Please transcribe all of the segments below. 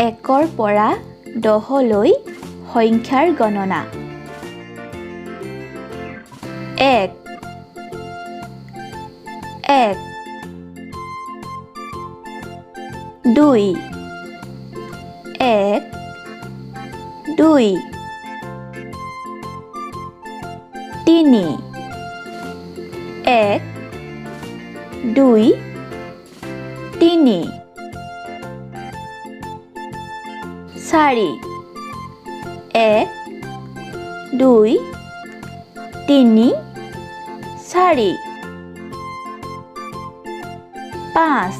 একৰ পৰা দহলৈ সংখ্যাৰ গণনা। 1 1 2 1 2 3 1 2 3 4 1 2 3 4 5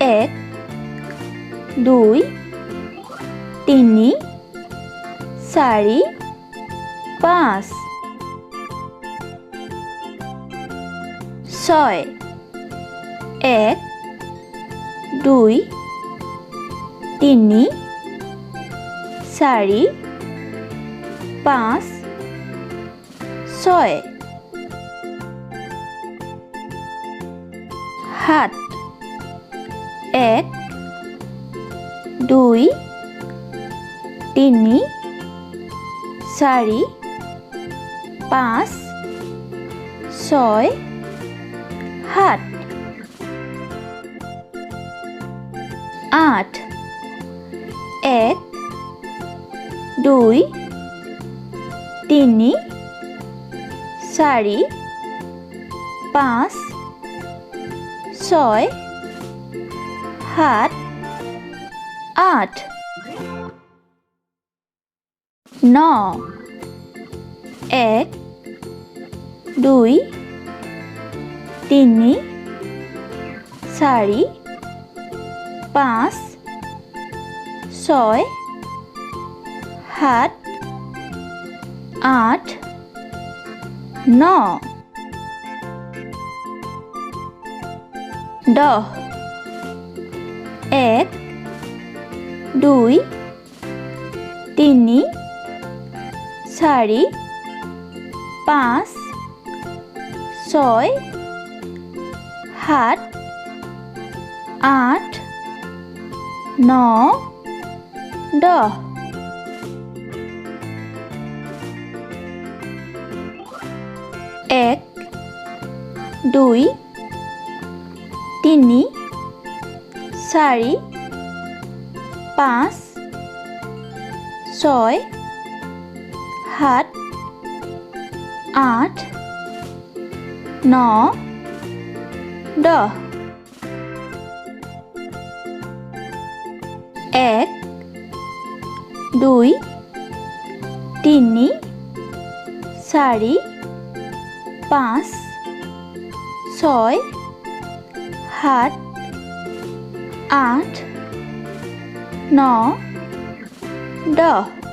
1 2 3 4 5 6 1 2 3 4 5 6 7 1 2 3 4 5 6 7 8 1 2 3 4 5 6 7 8 9 1 2 3 4 5 6 7 8 9 10 1 2 3 4 5 6 7 8 9 10 1 2 3 4 5 6 7 8 9 10 1 2 3 4 5 6 7 8 9 10।